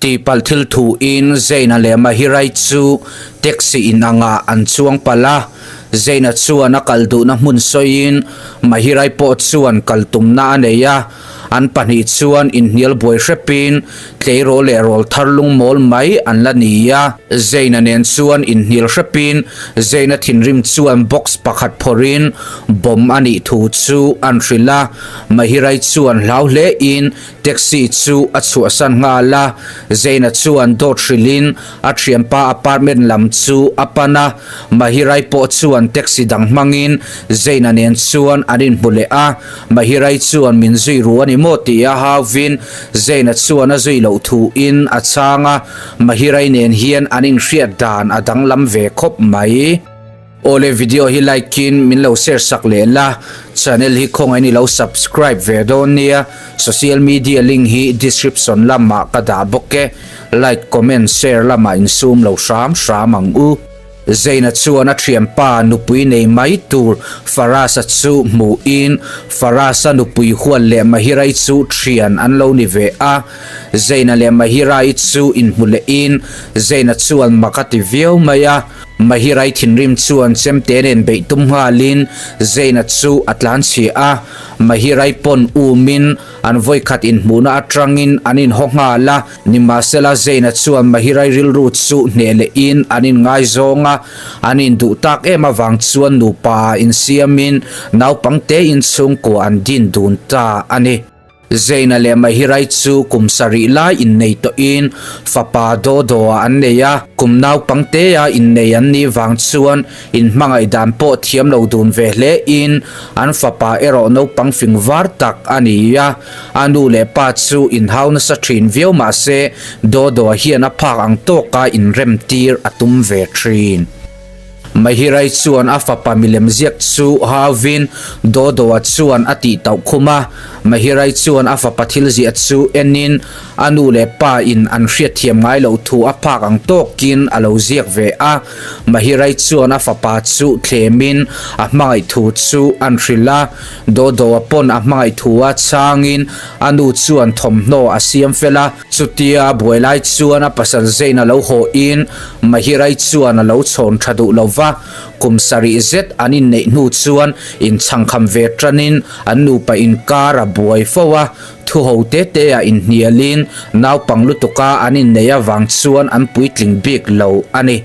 Tihpalh thil thuin Zaina leh Mahirai chu taxi in angah an chuang palh a, Zaina chuan a kal duhna hmun sawiin Mahirai pawh chuan kal tumna a nei a, an pahnih chuan inhnial buai hrepin tleirawl leh rawl thar lungmawl mai an la ni a. Zaina nen chuan inhnial hrepin Zaina thinrim chuan box pakhat phawrhin bomb a nih thu chu an hrilh a, Mahirai chuan hlau hlein Taxi chu a chhuahsan nghal a, Zaina chuan dawt hrilhin a thianpa apartment lam chu a pan a, Mahirai pawh chuan taxi dang hmangin Zaina nen chuan an inhmu leh a, Mahirai chuan min zui ru a ni maw tih a hauvin Zaina chuan a zui loh thuin a chhang a, Mahirai nen hian an inhriat dan a danglam ve khawp mai. Awle video hi like in min lo share sak leh la, channel hi khawngaih in i lo subscribe ve dawn nia, social media link hi description lamah ka dah bawk e, like comment share lamah insum lo hram hram ang u. Zaina chuan a thianpa nupui nei mai tur Faraz-a chu hmuhin Faraz-a nupui hual leh Mahira-i chu thian an lo ni ve a, Zaina leh Mahira-i chu inhmu lehin Zaina chuan mak a ti viau mai a, Mahirai thinrim chuan chemte nen beih tum nghalin Zaina chu a tlan chhia a, Mahirai pawn umin an vawikhat inhmuhna atangin an inhaw nghal a, nimahsela Zaina chuan Mahirai rilru chu hneh lehin an inngaizawng a, an induh tak em avang chuan nupa ah insiamin naupangtein chhungkua an din dun ta a ni. Zaina leh Mahirai chu kum sarih lai innei tawhin fapa Dodo-a an nei a, kum naupangtea innei an nih vang chuan inhmangaih dan pawh thiam lo dun ve hlein an fapa erawh naupang fing var tak a ni a, a nu leh pa chu inhau nasa thin viau mah se Dodo-a hian a phak ang tawka inremtir a tum ve thin. Mahirai chuan a fapa milem ziak chu hauvin Dodoa chuan a tih tauh khum a. Mahirai chuan a fapa thil ziah chu enin a nu leh pa in an hriatthiam ngai loh thu a phak ang tawkin a lo ziak ve a. Mahirai chuan a fapa chu thlemin a hmangaih thu chu an hrilh a. Dodoa pawn a hmangaih thu a chhangin a nu chuan thawmhnaw a siam fel a. Chutia buai lai chuan a pasal Zain a lo haw in Mahirai chuan a lo chhawn tha duh lo va, kum sarih zet an inneih hnu chuan inchhangkham ve tanin an nupa inkar a buai fo a, thu ho te te ah inhnialin naupang lutuka an inneih avang chuan an puitling bik lo a ni.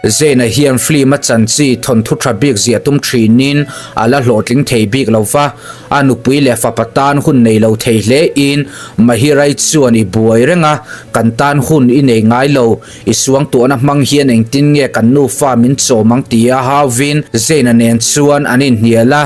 Zaina hian film a chan chi thawnthu tha bik ziah tum thinin a la hlawhtling thei bik lo va, a nupui leh fapa tan hun nei lo thei hlein Mahirai chuan i buai reng a, kan tan hun i nei ngai lo, i suangtuahna hmang hian engtin nge kan nufa min chawm ang tia hauvin Zaina nen chuan an inhnial a,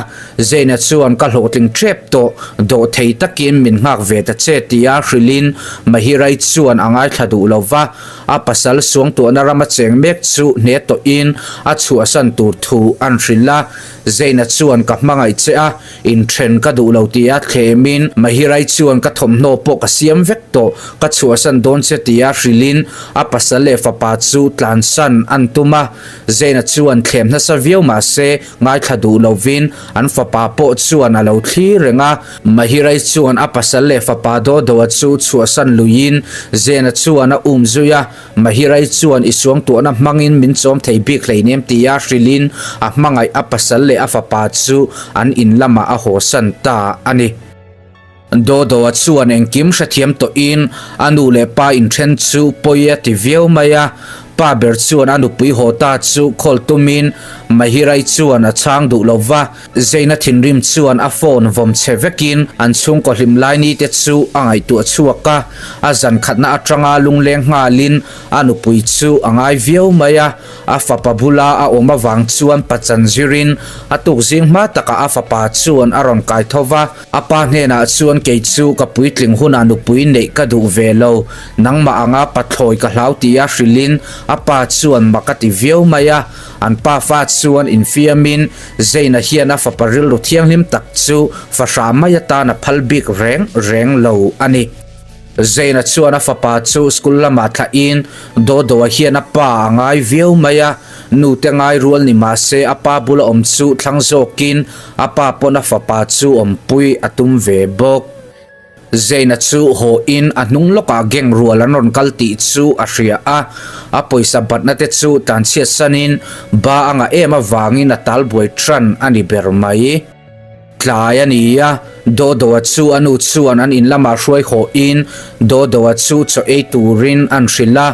Zaina chuan ka hlawhtling tep tawh, dawhthei takin min nghak ve ta che tia hrilhin Mahirai chuan a ngaithla duh lo va. A pasal suangtuahna rama cheng mek chu hne tawhin a chhuahsan tur thu an hrilh a, Zaina chuan ka hmangaih che a, inthen ka duh lo tia thlemin Mahirai chuan ka thawmhnaw pawh ka siam vek tawh, ka chhuahsan dawn che tia hrilhin a pasal leh fapa chu tlansan an tum a, Zaina chuan thlem nasa viau mahse ngaithla duh lovin an fapa pawh chuan a lo thlir reng a. Mahirai chuan a pasal leh fapa Dodoa chu chhuahsan luiin Zena chuan a um zui a, Mahirai chuan i suangtuahna hmangin min chawm thei bik hleinem tia hrilhin a hmangaih a pasal leh a fapa chu an in lamah a hawsan ta a ni. Dodoa chuan engkim hrethiam tawhin a nu leh pa inthen chu pawi a ti viau mai a, pa ber chuan a nupui haw ta chu call tumin Mahirai chuan a chhang duh lo va, Zaina thinrim chuan a phone vawm chhe vekin an chhungkaw hlim lai ni te chu a ngaihtuah chhuak a, a zan khatna atanga lungleng nghalin a nupui chu a ngai viau mai a, a fapa bula a awm avang chuan pachan zirin a tuk zing hma takah a fapa chuan a rawn kai tho va, a pa hnenah chuan kei chu ka puitling hunah nupui neih ka duh ve lo, nangmah anga pathlawi ka hlau tia hrilhin a pa chuan mak a ti viau mai a. An pa fa chuan infiamin Zaina hian a fapa rilru thianghlim tak chu fahrah mai atan a phal bik reng reng lo a ni. Zaina chuan a fapa chu school lamah thlahin Dodoa hian a pa a ngai viau mai a, nute ngai rual ni mah se a pa bula awm chu thlang zawkin a pa pawn a fapa chu awmpui a tum ve bawk. Zane-a chu haw in a hnung lawkah gang rual an rawn kal tih chu a hria a, a pawisa batna te chu tlanchhiat sanin ba a ngah em avangin a tal buai tan a ni ber mai. Tlai a ni a, Dodo-a chu a nu chuan an in lamah hruai haw in Dodo-a chu chaw ei turin an hrilh a.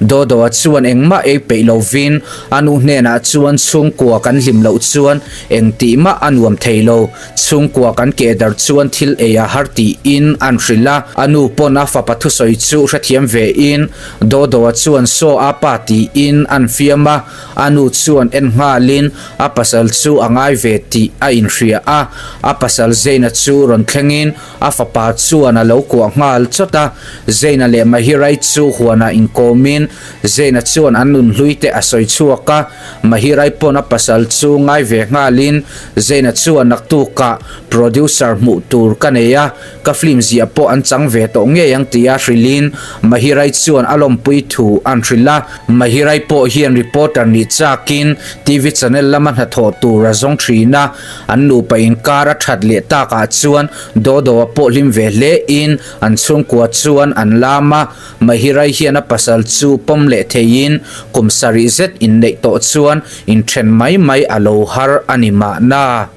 Dodo-a chuan engmah ei peih lovin a nu hnenah chuan chhungkua kan hlim loh chuan engtih mah a nuam thei lo, chhungkua kan keh dar chuan thil ei a har tiin an hrilh a. A nu pawn a fapa thusawi chu hrethiam vein Dodo-a chuan saw a pa tiin an fiam a, a nu chuan en nghalin a pasal chu a ngai ve tih a inhria a, a pasal Zane-a chu rawn thlengin A fapa chuan a lo kuah nghal chawt a, Zane-a leh Mahirai chu huanah inkawmin Zane-a chuan an nunhlui te a sawi chhuak a, Mahirai pawn a pasal chu ngai ve nghalin Zane-a chuan naktukah producer hmuh tur ka nei a, ka film ziah pawh an chang ve tawh ngei ang tia hrilhin Mahirai chuan a lawmpui thu an hrilh a, Mahirai pawh hian reporter nih chakin TV channel lama hnathawh tur a zawng thin a, An nupa inkar a that leh takah chuan Dodo-a pawh hlim ve hle in an chhungkua chuan an lam a, Mahirai hian a pasal chu pawm leh theiin kum sarih zet inneih tawh chuan inthen mai mai a lo har a ni mahna.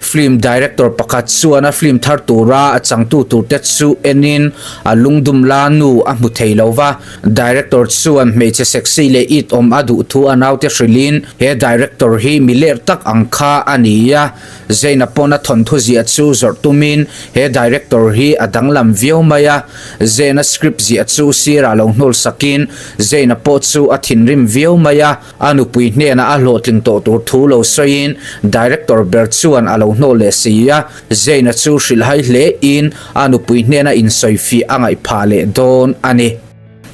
Film director pakhat chuan a film thar tura a changtu turte chu enin a lungdum la nu a hmu thei lo va, Director chuan hmeichhe sexy leh it awm a duh thu a naute hrilhin he director hi mi ler tak ang kha a ni a, Zane-a pawn a thawnthu ziah chu zawrh tumin he director hi a danglam viau mai a, Zane-a script ziah chu sirah lo hnawl sakin Zane-a pawh chu a thinrim viau mai a, a nupui hnenah a hlawhtling tawh tur thu lo sawiin director ber chuan a lo hnawl leh si a, Zane-a chu hrilhhai hlein a nupui hnena insawifiah a ngaih phah leh dawn a ni.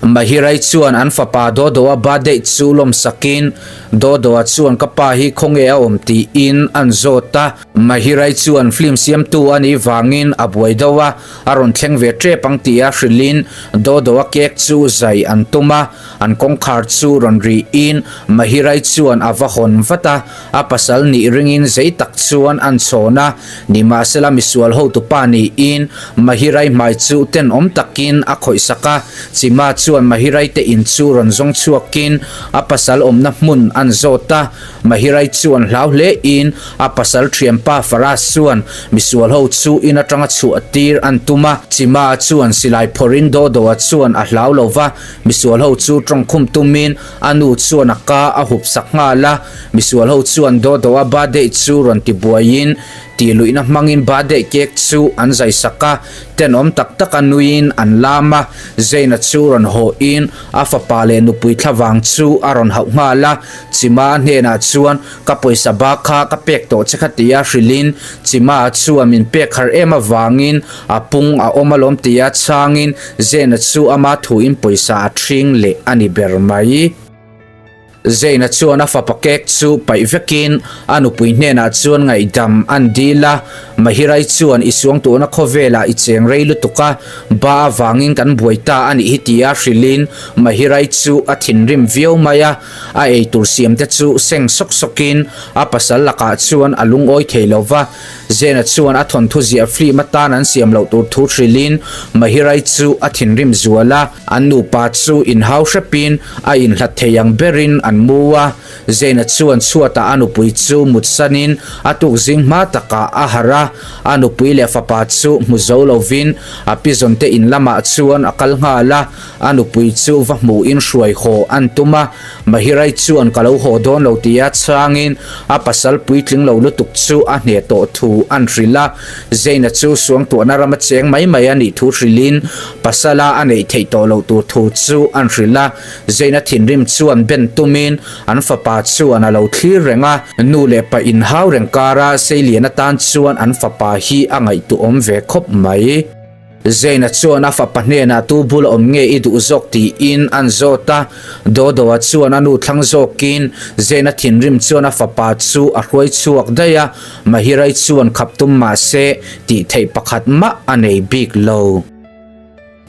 Mahirai chuan an fapa Dodo-a birthday chu lawmsakin, Dodo-a chuan ka pa hi khawnge a awm tiin an zawt a. Mahirai chuan film siamtu a nih vangin a buai deuh a, a rawn thleng ve tep ang tia hrilhin Dodo-a cake chu zai an tum a. An kawngkhar chu rawn rihin Mahirai chuan a va hawn vat a, a pasal nih ringin zei tak chuan an chhawn a, nimahsela misual hotupa niin Mahirai hmai chu tenawm takin a khawihsak a, Chima chuan Mahirai te in chu rawn zawng chhuakin a pasal awmna hmun an zawt a, Mahirai chuan hlau hlein a pasal thianpa Faraz chuan misual ho chu in atanga chhuah tir an tum a, Chima chuan silai phawrhin Dodo-a chuan a hlau lo va, Misual ho chu tawngkhum tumin a nu chuan a ka a hup sak nghal a, misual ho chuan Dodo-a birthday chu rawn ti buaiin tihluihna hmangin birthday cake chu an zai sak a, tenawm tak taka nuiin an lam a, Zane-a chu rawn hawhin a fapa leh nupui thlavang chu a rawn hauh nghal a, Chima hnenah chuan Ka pawisa ba kha ka pek tawh che kha tia hrilhin Chima chuan min pek harh em avangin a pung a awm alawm tia chhangin Zane-a chu ama thuin pawisa a ṭhing leh a ni ber mai. Zane-a chuan a fapa cake chu paih vekin a nupui hnenah chuan ngaihdam an dil a, Mahirai chuan i suangtuahna khawvelah i cheng rei lutuk a, ba avangin kan buai ta a nih hi tia hrilhin Mahirai chu a thinrim viau mai a. A eitur siam te chu seng sawk sawkin a pasal lakah chuan a lungawi thei lo va. Zena chuan a thawnthu ziah film atan an siam loh tur thu hrilhin Mahirai chu a thinrim zual a. An nupa chu inhau hrepin a inhlat thei ang berin an mu a. Zena chuan chhuatah a nupui chu mutsanin a tukzing hma takah a harh a. A nupui leh fapa chu hmu zo lovin a pizawnte in lamah chuan a kal nghal a. A nupui chu va hmuhin hruai haw an tum a, Mahirai chuan ka lo haw dawn lo tia chhangin a pasal puitling lo lutuk chu a hneh tawh thu an hrilh a. Zane-a chu suangtuahna rama cheng mai mai a nih thu hrilhin pasala a neih theih tawh loh tur thu chu an hrilh a. Zane-a thinrim chuan ben tumin an fapa chuan a lo thlir reng a, nu leh pa inhau reng kara seilian atan chuan an fapa hi a ngaihtuahawm ve khawp mai. Zane-a chuan a fapa hnenah tu bul awm nge i duh zawk tiin an zawt a, Dodo-a chuan a nu thlang zawkin Zane-a thinrim chuan a fapa chu a hruai chhuak daih a, Mahirai chuan khap tum mah se tih theih pakhat mah a nei bik lo.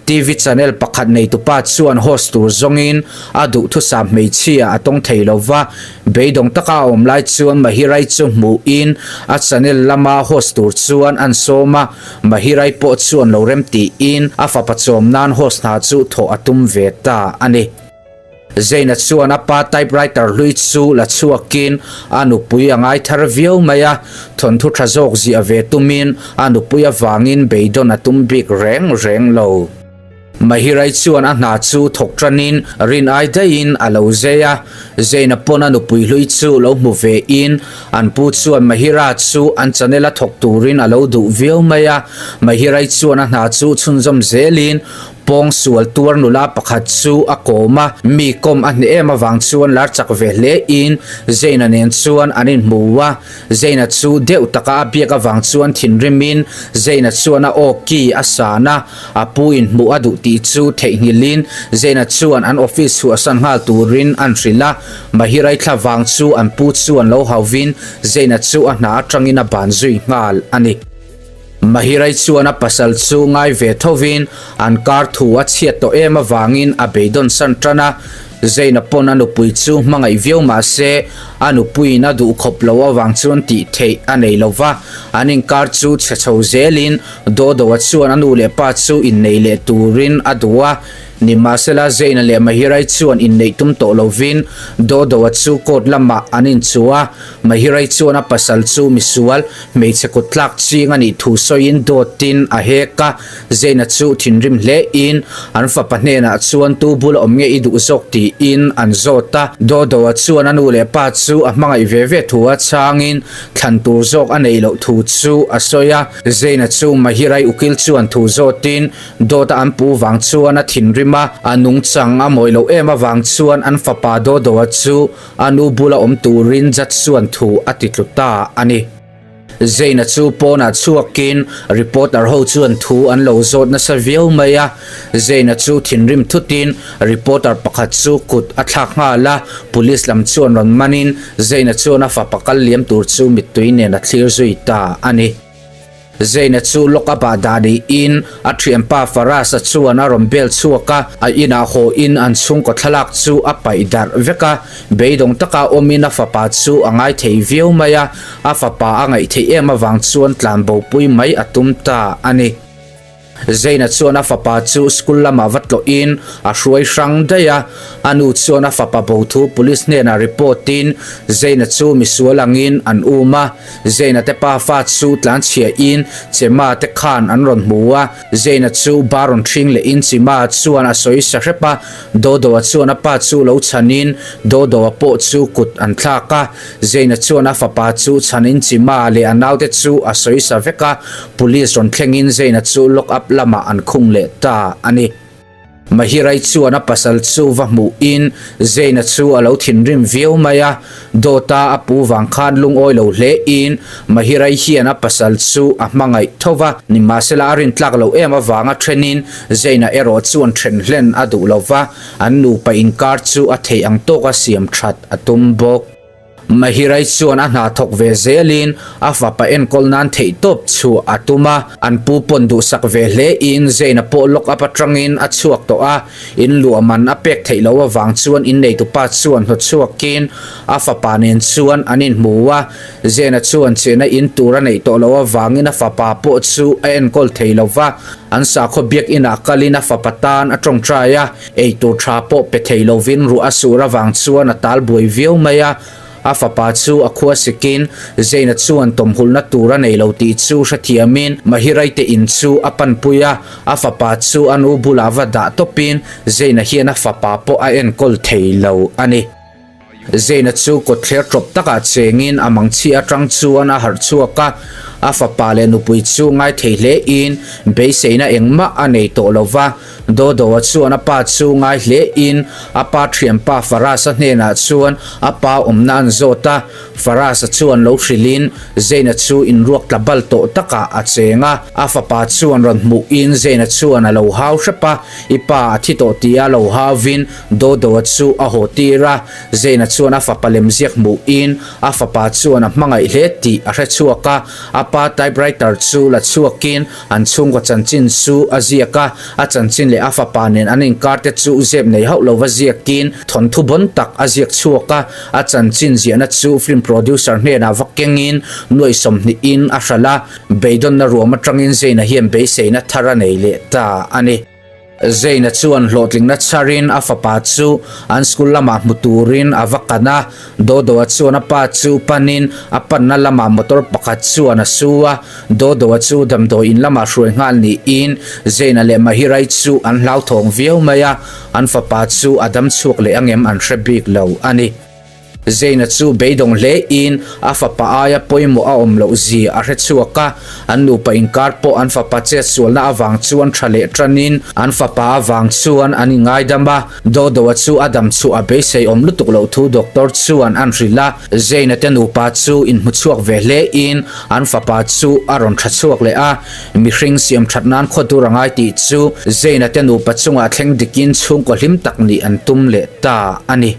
TV channel pakhat neitupa chuan host tur zawngin a duhthusam hmeichhia a tawng thei lo va, beidawng taka a awm lai chuan Mahirai chu hmuhin a channel lama host tur chuan an sawm a, Mahirai pawh chuan lo rem tiin a fapa chawm nan host hna chu thawh a tum ve ta a ni. Zaina chuan a pa typewriter hlui chu la chhuakin a nupui a ngai thar viau mai a, thawnthu tha zawk ziah ve tumin a nupui avangin beidawn a tum bik reng reng lo. Mahirai chuan a hna chu thawk tanin rin ai daihin a lo zei a, Zaina pawn a nupui hlui chu lo hmu vein an pu chuan Mahira chu an channel a thawk turin a lo duh viau mai a, Mahirai chuan a hna chu chhunzawm zelin Pawng sual tuar nula pakhat chu a kawm a, mi kawm a hneh em avang chuan lar chak ve hle in Zaina nen chuan an inhmu a, Zaina chu deuh taka a biak avang chuan thinrim in Zaina chuan a aw ki a san a, a pu in hmuh a duh tih chu theihnghilh in Zaina chuan an office chhuahsan nghal turin an hrilh a, Mahirai thla vang chu an pu chuan lo hau vin Zaina chu a hna atangin a ban zui nghal a ni. Mahirai chuan a pasal chu ngai ve thovin an kar thu a chhiat tawh em avangin a beidawn san tan a. Zaina pawn a nupui chu hmangaih viau mah se a nupuiin a duh khawp lo avang chuan tih theih a nei lo va. An inkar chu chhe chho zelin Dodo-a chuan a nu leh pa chu innei leh turin a duh a. Nimahsela Zaina leh Mahirai chuan inneih tum tawh lovin Dodo-a chu court lamah an inchuh a. Mahirai chuan a pasal chu misual, hmeichhe kut tlak ching a nih thu sawiin dawtin a hek a, Zaina chu thinrim hlein an fapa hnenah chuan tu bula awm nge i duh zawk tiin an zawt a. Dodo-a chuan a nu leh pa chu a hmangaih ve ve thu a chhangin thlan tur zawk a neih loh thu chu a sawi a. Zaina chu Mahirai ukil chuan thu zawtin Dawta an pu vang chuan a thinrim a, a nungchang a mawi loh em avang chuan an fapa Dodo-a chu A nu bula awm turin judge chuan thu a ti tlu ta a ni. Zaina chu pawnah chhuakin reporter ho chuan thu an lo zawt nasa viau mai a. Zaina chu thinrim thutin reporter pakhat chu kut a thlak nghal a, police lam chuan rawn manin Zaina chuan a fapa kal liam tur chu mittui nen a thlir zui ta a ni. Zaina chu lock up ah dah niin a thianpa Faraz-a chuan a rawn bel chhuak a, a inah haw in an chhungkaw thlalak chu a paih darh vek a, beidawng taka awmin a fapa chu a ngai thei viau mai a, a fapa a ngaih theih em avang chuan tlanbopui mai a tum ta a ni. Zaina chuan a fapa chu school lamah va tlawhin a hruai hrang daih a, a nu chuan a fapa bo thu police hnenah report in Zaina chu misual angin an um a, Zaina te pa fa chu tlanchhia in Chema te khan an rawn hmu a, Zaina chu bar rawn hring leh in Chima chuan a sawi sa hrep a, Dodo-a chuan a pa chu lo chhan in Dodo-a pawh chu kut an thlak a, Zaina chuan a fapa chu chhanin Chima leh a naute chu a sawi sa vek a, police rawn thlengin Zaina chu lock up lamah an khung leh ta a ni. Mahirai chuan a pasal chu va hmuhin Zaina chu a lo thinrim viau mai a, dawta a pu vang khan lungawi lo hlein Mahirai hian a pasal chu a hmangaih tho va, nimahsela a rintlak loh em avanga thenin Zaina erawh chuan then hlen a duh lo va, An nupa inkar chu a theih ang tawka siam that a tum bawk. Mahirai chuan a hna thawk ve zelin a fapa enkawl nan theih tawp chhuah a tum a, an pu pawn duhsak ve hlein Zaina pawh lock up atangin a chhuak tawh a, in luah man a pek theih loh avang chuan inneitupa chuan hnawtchhuakin a fapa nen chuan an inhmu a, Zaina chuan chehna in tur a neih tawh loh avangin a fapa pawh chu a enkawl thei lo va, An sakhaw biakinah kalin a fapa tan a tawngtai a, eitur tha pawh pe thei lovin ruah a sur avang chuan a tal buai viau mai a. A fapa chu a khua sikin Zaina chuan tawmhulhna tur a nei lo tih chu hrethiamin Mahiraite in chu a panpui a, a fapa chu a nu bulah va dah tawpin Zaina hian a fapa pawh a enkawl thei lo a ni. Zaina chu kawtthler tawp takah chengin a mangchhi atang chuan a harh chhuak a, a fapa leh nupui chu ngai thei hlein beiseina engmah a nei tawh lo va. Dodo-a chuan a pa chu ngai hle in a pa thianpa Faraz-a hnenah chuan a pa awmna an zawt a. Faraz-a chuan lo hrilhin Zain-a chu inruak tla bal tawh takah a cheng a. A fapa chuan rawn hmuhin Zain-a chuan a lo hau hrep a, I pa a thi tawh tia lo hauvin Dodo-a chu a haw tir a. Zain-a chuan a fapa lemziak hmuhin a fapa chuan a hmangaih hle tih a hre chhuak a. A pa typewriter chu la chhuakin an chhungkaw chanchin chu a ziak a, a chanchin leh a fapa nen an inkar te chu zep nei hauh lova ziakin thawnthu bawn tak a ziak chhuak a, a chanchin ziahna chu film producer hnenah va kengin nuaih sawmhnihin a hralh a, beidawnna ruam atangin Zaina hian beiseina thar a nei leh ta a ni. Zaina chuan hlawhtlingna chharin a fapa chu an school lamah hmu turin a va kan a, Dodoa chuan a pa chu panin a panna lamah motor pakhat chuan a su a, Dodoa chu damdawi in lamah hruai nghal niin Zaina leh Mahirai chu an hlauthawng viau mai a, an fapa chu a dam chhuak leh angem an hre bik lo a ni. Zaina chu beidawng hle in a fapa aia pawimawh a awm loh zia a hre chhuak a, an nupa inkar pawh an fapa chetsualna avang chuan tha leh tanin an fapa avang chuan an ingaidam a, Dodoa chu a dam chhuah a beisei awm lutuk loh thu doctor chuan an hrilh a, Zaina te nupa chu inhmu chhuak ve hle in an fapa chu a rawn tha chhuak leh a, mihring siam that nan khaw tur a ngai tih chu Zaina te nupa chungah thleng dikin chhungkaw hlim tak nih an tum leh ta a ni.